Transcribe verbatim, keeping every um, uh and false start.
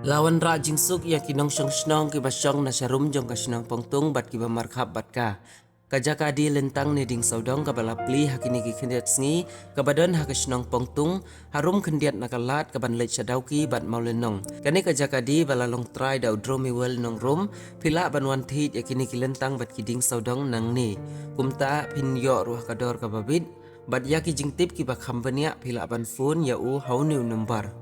La wanrah jingsuk ïa ki nongshong shnong kiba shong na sharum jong ka shnong Pongtung bad kiba markhap bad ka. Ka jaka die lyntang ne ding sawdong kaba la plie ha kine ki khyndiat sngi kaba don ha ka shnong Pongtung, harum khyndiat na ka lad kaban leit sha Dawki bad Mawlynnong. Kane ka jaka die ba la long trai da u Dromiwel Nongrum, phi lah ban wan thied ïa kine ki lyntang bad ki ding sawdong nangne. Kumta phin ïoh ruh ha ka dor kaba bit, bad ïa ki jingtip kiba kham bniah phi lah ban phone ïa u ha une u number.